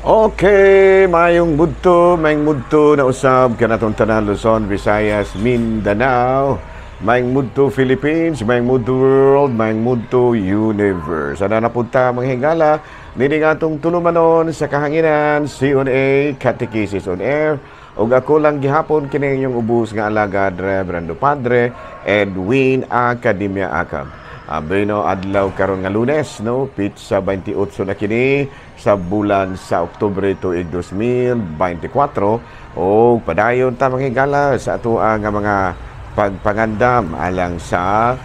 Okay, mayong budto na usab kanatong tanan, Luzon, Visayas, Mindanao. Mayong budto, Philippines, mayong budto, world, mayong budto, universe. Ana na punta, mga higala, nini nga atong tulumanon sa kahanginan, C&A Catechesis on Air. Ug ako lang gihapon kini inyong ubos nga alagad, Reverendo Padre Edwin Academia Acab. Bueno, adlaw karon nga Lunes, no? Petsa 28 na kini sa bulan sa Oktubre tuig 2024 o padayon ta, mga higala, sa ato nga mga pagpangandam alang sa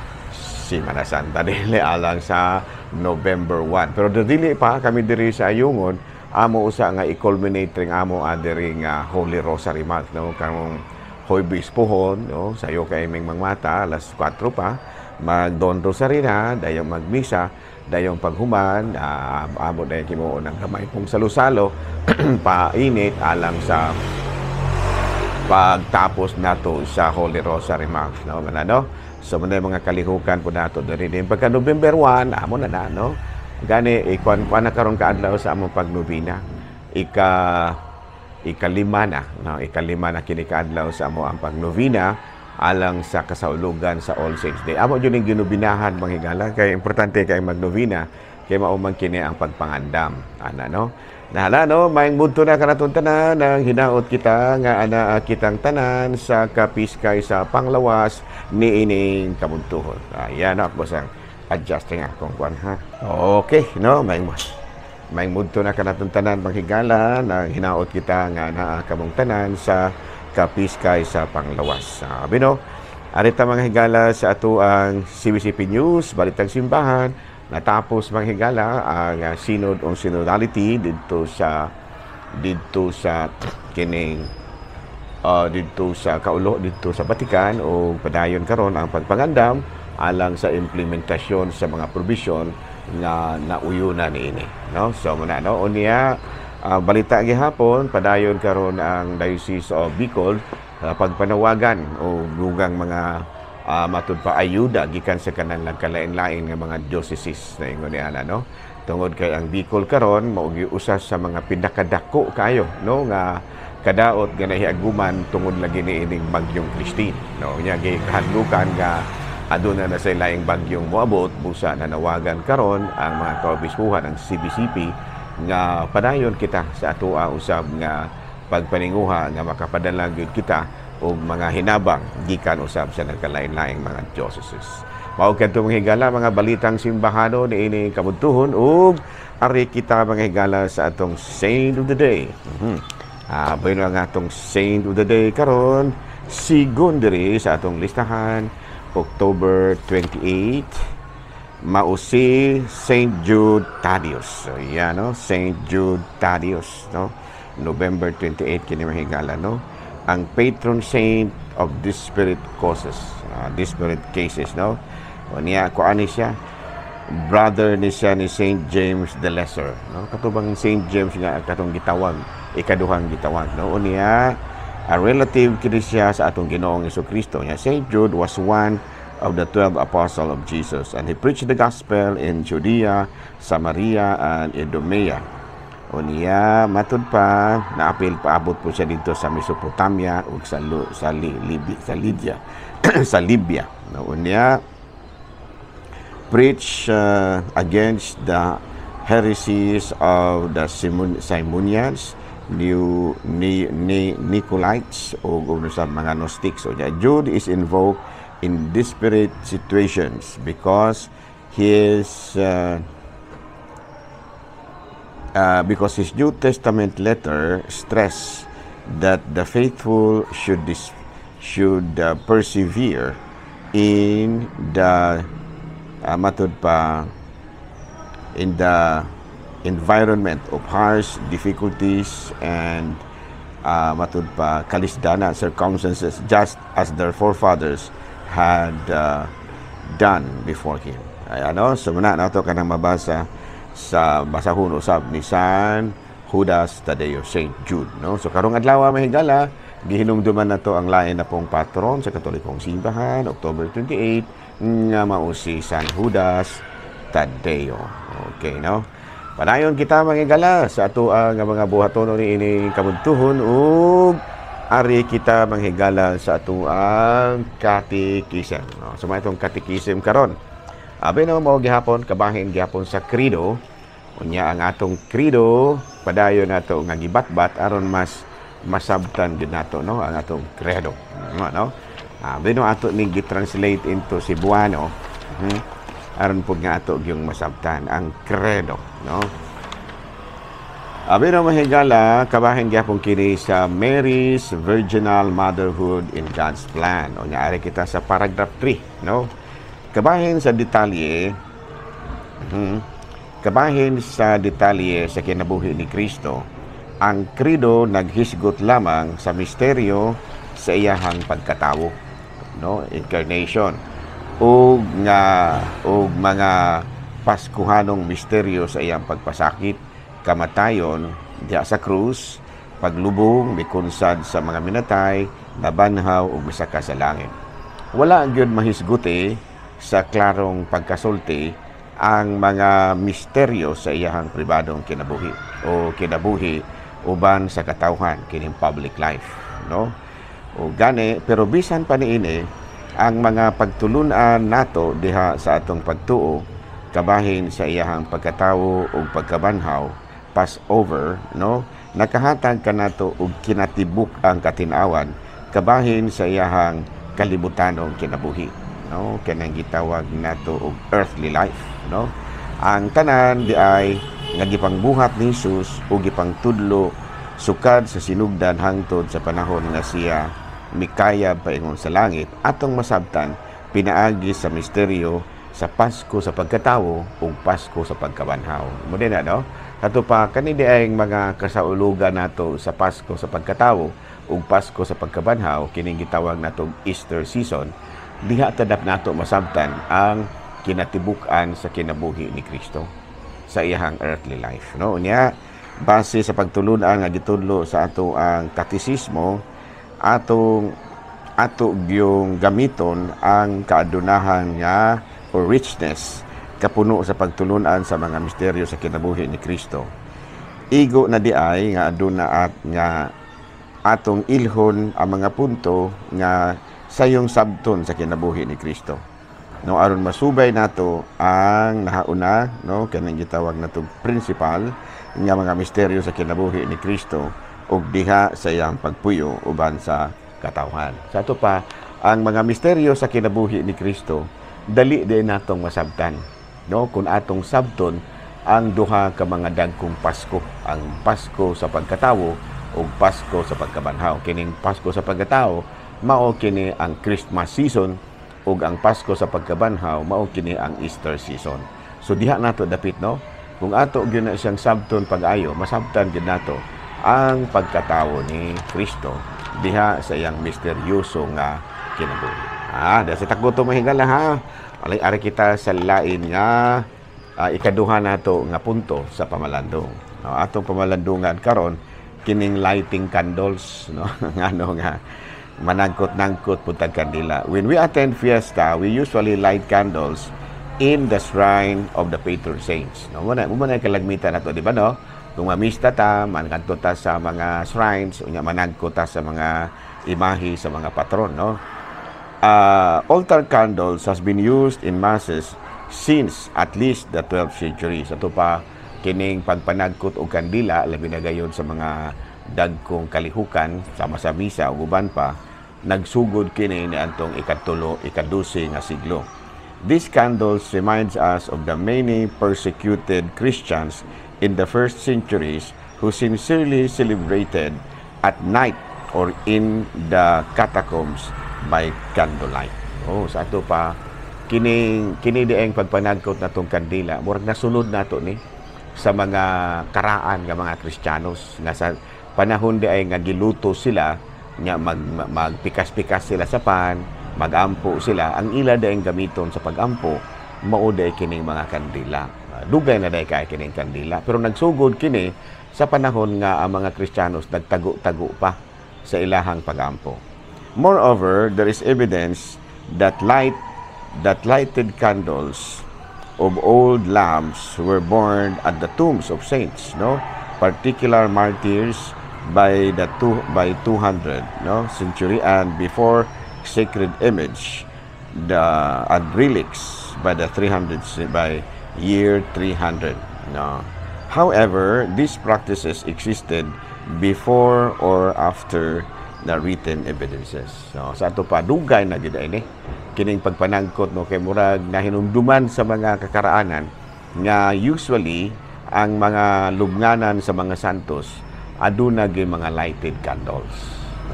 Semana Santa, dili, alang sa November 1. Pero dili pa kami diri sa Ayungon, amo usa nga i-culminate ring amo diri nga Holy Rosary Month, no? Karong Huwebes pohon, no, sayo kay ming mangmata, alas 4 pa mag Dawn Rosary na, dayong magmisa, dayong paghuman, amo dayon himuon ang gamay pong salo-salo painit alang sa pagtapos nato sa Holy Rosary Month, no? Mana, no? So man mga kalihukan po nato diri din pagka November 1, amo na na, no? Gani ikuan kuan na karon kaadlaw sa among pagnobina, ikalima na, no? Ikalima na kini kaadlaw sa amo ang pagnovena alang sa kasaulugan sa All Saints Day. Amo jud ning ginobinahan, mga higala, kay importante kay magnovena kay mao man kini ang pagpangandam ana, no? Nahala, no? Maayong budto na kanatong tanan. Ang hinaot kita nga ana kitang tanan sa kapiskay sa panglawas ni ining kabuntuhon. Ayan, no, basang adjusting akong kwan ha. Okay, no? Maayong budto na kanatong tanan, mga higala, nang hinaot kita nga naa kamong tanan sa kapiskay sa panglawas. Sabi, no? Arita, mga higala, sa ato ang CBCP News, Balitang Simbahan. Natapos, mga higala, ang Synod on Synodality didto sa kining didto sa kaulo didto sa Vatican o padayon karon ang pagpangandam alang sa implementasyon sa mga probisyon nga nauyunan niini, no? So muna, no? Unya, balita gihapon, padayon karon ang Diocese of Bicol pagpanawagan o dugang mga matud pa ayuda gikan sa kanang nagkalain-lain nga mga dioceses na ingon ni ana, no? Tungod kay ang Bicol karon mao usa sa mga pinakadako kayo, no, nga kadaot nga nahiaguman tungod lagi ni ining bagyong Kristine, no? Nya gikahadlukan nga aduna na sa laing bagyong moabot, busa nanawagan karon ang mga kaobispuhan ng CBCP nga padayon kita sa atoa usab nga pagpaninguha nga makapadala gyud kita og mga hinabang gikan usab sa nagkalain-laing mga dioceses. Mao kadto, mga higala, mga balitang simbahano niini kabuntuhon ug ari kita, mga higala, sa atong Saint of the Day. Bueno, ang atong Saint of the Day karon sigon diri sa atong listahan, October 28, mao si Saint Jude Thaddeus. So, yan, no? Saint Jude Thaddeus, no? November 28 kini, mga higala, no? Ang patron saint of desperate causes, desperate cases, no? O niya, kuan ni siya, brother ni siya ni Saint James the Lesser, no? Katubang Saint James nga katong gitawag, ikaduhang gitawag, no? O niya, a relative kini siya sa atong Ginoong Kristo. Nya Saint Jude was one of the 12 apostles of Jesus and he preached the gospel in Judea, Samaria and Idumea. O niya, matud pa, naapil paabot po siya dito sa Mesopotamia ug sa sa Libi, sa Lydia, sa Libya. No, unya preach against the heresies of the Simonians, New ni, Nicolaites o sa mga Gnostics. So, yeah, Jude is invoked in desperate situations because his New Testament letter stress that the faithful should persevere in the matud pa in the environment of harsh difficulties and matud pa kalisdana circumstances, just as their forefathers had done before him. Ay, ano, so muna nato kanang mabasa sa basahon usab ni San Judas Tadeo, Saint Jude, no? So karong adlaw, mga higala, gihinumduman nato ang lain na pong patron sa Katolikong Simbahan, October 28, nga mao si San Judas Tadeo. Okay, no? Padayon kita, mga higala, sa ato ang mga buhatonon ni ini kabuntuhon ug ari kita, mga higala, sa ato ang catechism. No, so itong catechism karon. Abi no, mao gihapon, kabahin gihapon sa credo. Unya ang atong credo, padayon nato nga gibatbat aron mas masabtan gid nato, no, ang atong credo. No, no? Abi no, ato ning gi-translate into Cebuano. Aron pud nga ato gyung masabtan ang credo, no? Abi no, mga higala, kabahin gyapon kini sa Mary's Virginal Motherhood in God's Plan. O nya ari kita sa paragraph 3, no? Kabahin sa detalye sa kinabuhi ni Kristo, ang credo naghisgot lamang sa misteryo sa iyahang pagkatawo, no, incarnation, ug nga ug mga paskuhanong misteryo sa iyang pagpasakit, kamatayon diha sa krus, paglubong, mikunsad sa mga minatay, nabanhaw ug misaka sa langit. Wala gyud mahisguti sa klarong pagkasulti ang mga misteryo sa iyahang pribadong kinabuhi o kinabuhi uban sa katawhan, kining public life, no? O gani, pero bisan pa niini, ang mga pagtulunan nato diha sa atong pagtuo kabahin sa iyahang pagkatawo ug pagkabanhaw, Passover, no, nakahatag kanato og kinatibuk ang katin-awan kabahin sa iyahang kalibutanong kinabuhi, no, kanang gitawag nato og earthly life, no? Ang tanan di ay nga gipangbuhat ni Jesus ug gipangtudlo sukad sa sinugdan hangtod sa panahon nga siya mikayab paingon sa langit, atong masabtan pinaagi sa misteryo sa Pasko sa pagkatawo ug Pasko sa pagkabanhaw. Mo din na, no? Kato pa kani di ay mga kasaulugan nato sa Pasko sa pagkatawo ug Pasko sa pagkabanhaw, kining gitawag nato Easter season, diha tadap nato masabtan ang kinatibuk-an sa kinabuhi ni Kristo sa iyahang earthly life, no? Unya, base sa pagtulunan nga gitudlo sa ato ang katisismo, atong ato gyung gamiton ang kaadunahan nga or richness kapuno sa pagtulunan sa mga misteryo sa kinabuhi ni Kristo. Igo na di ay nga aduna at nga atong ilhon ang mga punto nga sayong sabton sa kinabuhi ni Kristo. No, aron masubay nato ang nahauna, no, kanang gitawag nato principal nga mga misteryo sa kinabuhi ni Kristo ug diha sa iyang pagpuyo uban sa katawhan. Sa ato pa, ang mga misteryo sa kinabuhi ni Kristo dali din natong masabtan, no, kung atong sabton ang duha ka mga dagkong Pasko, ang Pasko sa pagkatawo ug Pasko sa pagkabanhaw. Kining Pasko sa pagkatawo mao kini ang Christmas season ug ang Pasko sa pagkabanhaw mao kini ang Easter season. So diha nato dapit, no? Kung ato gyud na siyang sabton pag-ayo, masabtan gyud nato ang pagkatawo ni Kristo diha sa iyang misteryoso nga kinabuhi. Ah, dahil sa tagbuto, mga higala, ha. Alay, ari kita sa lain nga ikaduha nato nga punto sa pamalandong. No, atong pamalandungan karon kining lighting candles, no, ngano nga managkot-nagkot pud tag kandila. When we attend fiesta, we usually light candles in the shrine of the patron saints. No, mo na kalagmitan nato, di ba, no? Kung mamista ta, mangadto ta sa mga shrines, unya managko ta sa mga imahe sa mga patron, no? Altar candles has been used in masses since at least the 12th century. Sa ato pa, kining pagpanagkot og kandila, labi na gayon sa mga dagkong kalihukan, sama sa misa ug uban pa, nagsugod kini ni antong ikatulo, ikadose nga siglo. These candles reminds us of the many persecuted Christians in the first centuries who sincerely celebrated at night or in the catacombs by candlelight. Oh, sa ato pa, kining kini dieng pagpanagkot natong kandila, murag nasunod nato ni sa mga karaan nga mga Kristiyanos nga sa panahon di ay nga giluto sila nya magpikas-pikas sila sa pan, magampo sila, ang ila dieng gamiton sa pagampo mao diay kining mga kandila. Dugay na diay kay kining kandila, pero nagsugod kini sa panahon nga ang mga Kristiyanos nagtago-tago pa sa ilahang pagampo. Moreover, there is evidence that lighted candles of old lamps were burned at the tombs of saints, no, particular martyrs, by 200, no, century and before sacred image the and relics by the 300, by year 300, no. However, these practices existed before or after the written evidences, no. Sa ato pa, dugay na gid ini kining pagpanangkot, no, kay murag nahinumduman sa mga kakaraanan nga usually ang mga lubnganan sa mga santos aduna gyud mga lighted candles,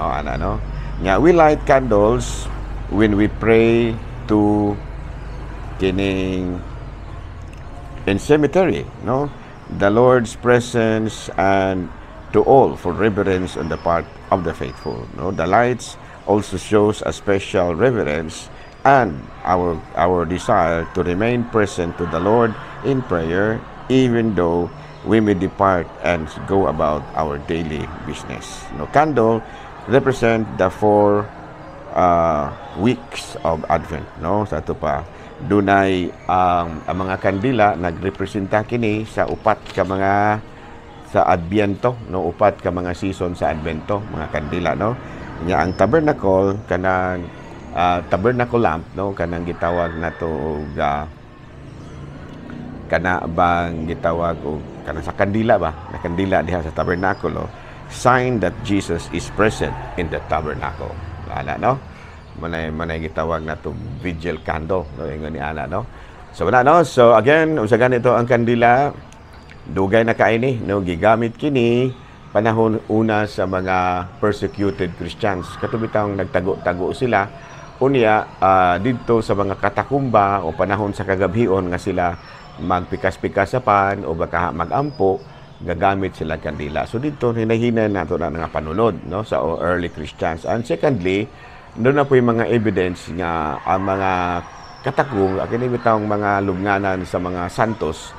no, ana, no. Nga we light candles when we pray to kining in cemetery, no, the Lord's presence and to all for reverence on the part of the faithful, no. The lights also shows a special reverence and our desire to remain present to the Lord in prayer, even though we may depart and go about our daily business, no. Candle represent the 4 weeks of Advent, no. Sa ato pa, dunay ang mga kandila nagrepresenta kini sa upat ka mga sa Adbyento, no, upat ka mga season sa Advento, mga kandila, no. Nya ang tabernacle, kanang tabernacle lamp, no, kanang gitawag nato og kana bang gitawag og kanang sa kandila ba na kandila diha sa tabernacle, sign that Jesus is present in the tabernacle, ana, no. Manay gitawag nato vigil candle, no, ingon ni ana, no. So wala, no. So again, unsa ganito ang kandila, dugay na kaini, no. Gigamit kini panahon una sa mga persecuted Christians, kato bitawng nagtago-tago sila. Unya didto sa mga katakumba o panahon sa kagabhion nga sila magpikas-pikas sa pan o baka magampo, gagamit sila kandila. So dito hinahinay nato na nga panunod, no, sa early Christians. And secondly, doon na po yung mga evidence nga ang mga katakong kini bitawng mga lubnganan sa mga santos,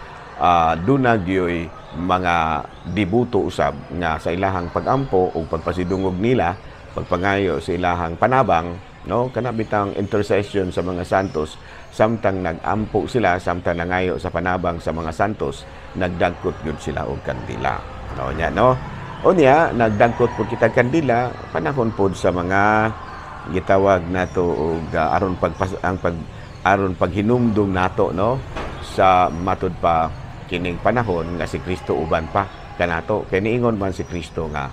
doon na gyoy mga debuto usab nga sa ilahang pagampo o pagpasidungog nila, pagpangayo sa ilahang panabang, no, kana bitang intercession sa mga santos. Samtang nagampo sila, samtang nangayo sa panabang sa mga santos, nagdagkot gyud sila og kandila, no. Nya, no, unya nagdagkot pud kita kandila panahon pod sa mga gitawag nato og aron pagpas ang pag aron paghinumdum nato, no, sa matud pa kining panahon nga si Kristo uban pa kanato, kay niingon man si Kristo nga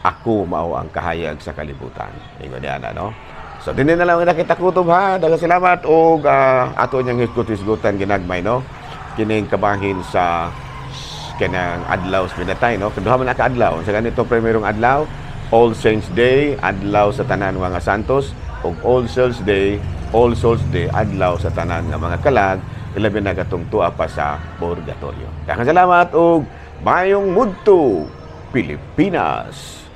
"Ako mao ang kahayag sa kalibutan," ingon niya na, no. So dinhi na lang nakita kutob, ha. Daghang salamat og ato niyang hisgot-hisgotan ginagmay, no, kining kabahin sa kanang adlaw sa pinatay, no. Duha man na ka adlaw sa ganito. Primerong adlaw, All Saints Day, adlaw sa tanan mga santos, ug All Souls Day, All Souls Day, adlaw sa tanan nga mga kalag, ilabi na katong tuwa pa sa purgatorio. Daghang salamat ug mayong mudto, Pilipinas.